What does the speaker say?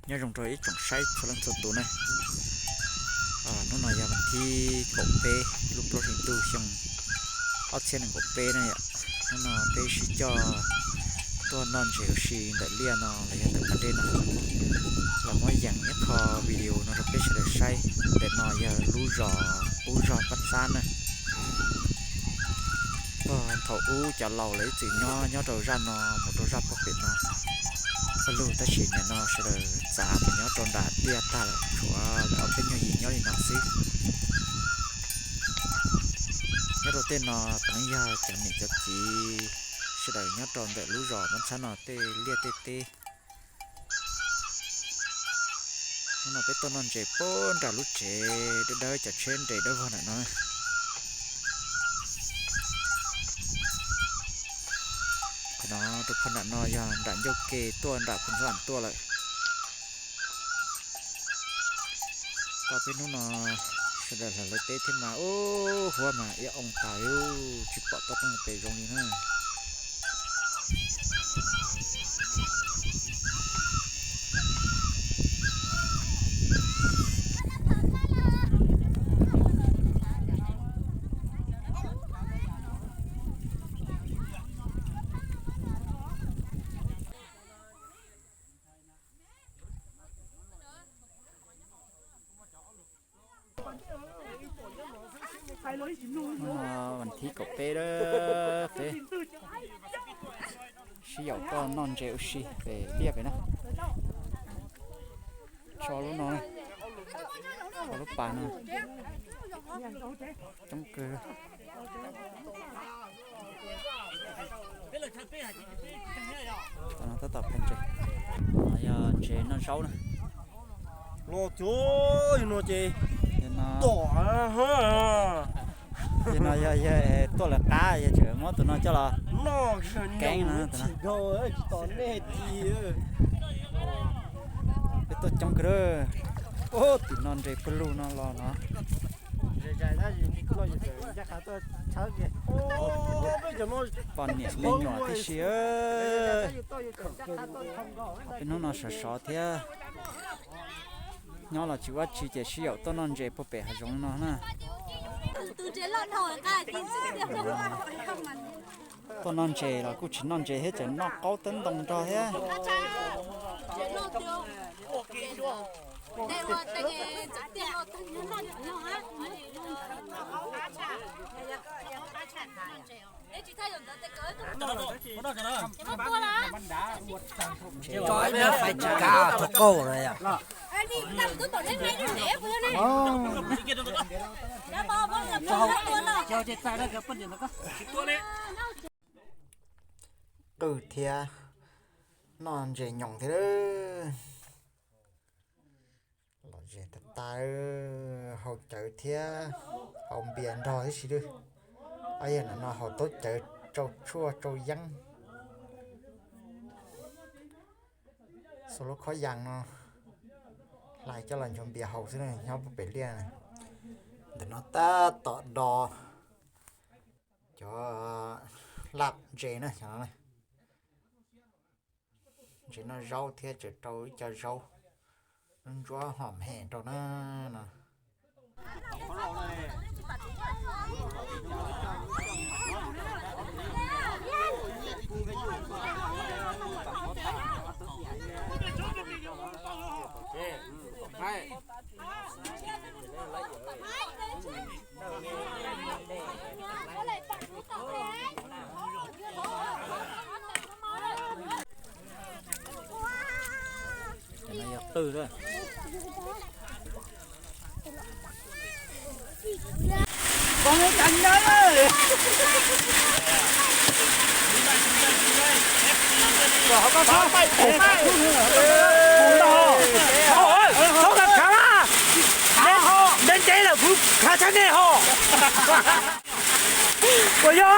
Nyob zoo rau ib tsoom saib txhua leej txhua tus na. Hnub no yog vas thib kaum peb lub plaub hlis ntuj xyoo ob txhiab nees nkaum peb na yom. Hnub no peb sib coj tuaj noj ntses ua si ntawm liaj no los yog ntawm pas dej no. Los muab yees ib qho video no rau peb sawv daws saib. Ntawm no yog lub zos Pub Zog Pab Xab na. Thaum ub cov laus lawv ib txwm nyob nyob rau zaj no mus rau zaj pog pem no pawg lug, tab sis nim no sawv daws txav mus nyob rau nram tiaj tag lawm, tshuav lawv ob peb nyuag yim nyob li no xwb. Nyob rau tej no puav leej yog cov niam cov txiv sawv daws nyob rau ntawm lub zos Pab Xab no tej liaj tej teb. Hnub no peb tuaj noj ntses puag nram lub tsev dawb dawb, cov tsheb nres dawb vog nram no. Qhov no rau phab nram no yog nram ncauj ke tuaj nram Phu Ntxhuam tuaj lawm. Tau peb hnub no sawv daws hlawv hlawv teb thiab mas ub huab mas ib oo tas li, tsis pom toj roob pem zoo li na. Hnub no vas thib kaum peb lawm, peb sib yaum tuaj noj ntses ua si pem liaj pem na. Tso lub no, tso lub pas no, coob kawg. Tab tom phais ntses, yog ntses noj zaub na. Los cuag no ces tom, yog no yog yawg tuaj lawv qab, yawg tseem muab tus no coj los keeb no. Peb tuaj coob kawg, tim no ntses pawg lug no los no. Poj niam me nyuam tib si. Peb hnub no sov sov thiab, nyob los tsis ua tsi ces sib yaum tuaj noj ntses puag pem hav zoov no na. Tuaj noj ntses los kuj tsis noj ntses thiab, tseem noj qaub tawb ntoo nrog thiab. Tso ib nyuag fais tsis kav thaum kauj no yom. Qwj thiab, noj ntses nyoos thiab. Lom zem tag tag, haus cawv thiab haus npias nrog tib si lawm. Ob yawg no haus taub cawv tsau tshuaj tsau yeeb. Xua lub khob yas no hlais coj los nchuav npias haus xwb, nyob puag pem liaj. Ntawm no tab tom do cov laj ntses na, cov no na. Ntses noj zaub thiab, tseem rau ib co zaub, ntsuab hom hem rau na no. Cov no yog qwj lawm. Neb ntev lawm kuv khav tshab nej ho. Puas yog?